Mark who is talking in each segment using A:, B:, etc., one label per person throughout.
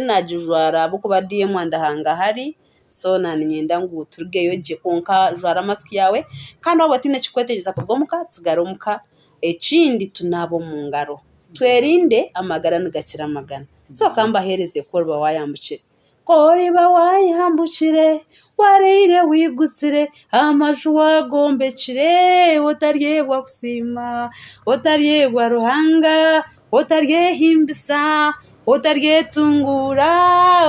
A: Nagijwara ahabw'okuba DM and hangahari so naniinyenda ngu turugeyo gye kwonka jwara masiki yaawe kandi waaba otaine ekirikwetengyesa kuruga omuka tsigara omuka. Ekindi tunaabe omu ngaro twerinde amagara nigakira amagana. So ka mbaheereze ku oriba waayambukire. Ku oriba waayambukire wariire wigutsire amaju waagombekire otaryebwa kusiima otaryebwa Ruhanga Otaryehimbisa, otaryetunguura,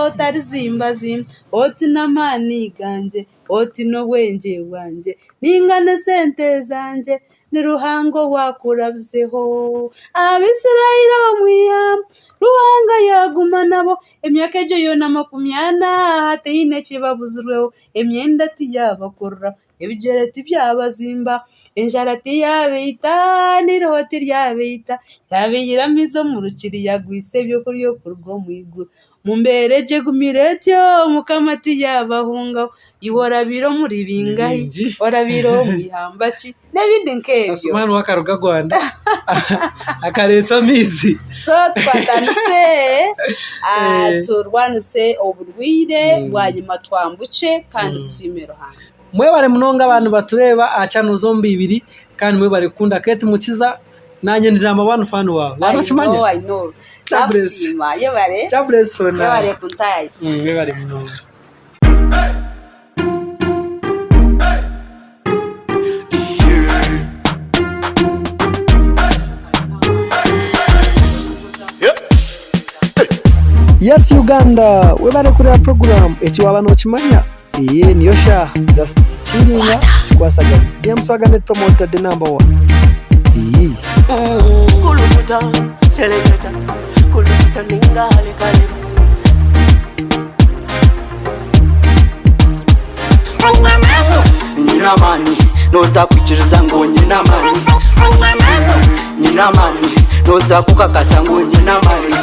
A: otarizimbazimba, oti n'amaani gangye, oti n'obwengye bwangye, nainga n'esente zangye, ni Ruhanga owaakurabizeho. Abaisraeli omu ihamba, Ruhanga yaaguma nabo emyaka egyo yoona 40, hataine ki babuzirweho, emyenda tiyaabakururaho. Ebigyere tibyabazimba, enjara tiyaabaita, n'eiriho tiryabaita. Yaabaihira amaizi omu rukiri, yaagwisa ebyokurya okuruga omu iguru. Omu mbeera egyo egumire etyo, Mukama tiyaabahungaho. Iwe orabaire omuri bingahi? Orabaire omu ihamba ki? N'ebindi nk'ebyo.
B: Asuman we akaruga Rwanda akareetwa amaizi.
A: So tukwatanise turwanise oburwaire bwanyima twambukye kandi tusiime Ruhanga.
B: Mwebare munonga abantu batureeba aha channel zombi ibiri kandi mwebare kukunda Kate Mukiza nanye ndi number one fan waawe waaba nokimanya?
A: I know, I know.
B: Jah bless.
A: Nakusiima yebare.
B: Jah bless for now.
A: Yebare kuntayayisa.
B: Mwebare munonga. Yes Uganda webare kureba program eki waba nokimanya eye niyo shaaha just chillinga tukikwasaganya DM Swagger Net Promoter the number one iyii.
C: Kulukuta, seleketa, kulukuta ninga halekaleba. Nyine amaani, noza kwikiriza ngu nyine amaani. Nyine amaani, noza kukakasa ngu nyine amaani.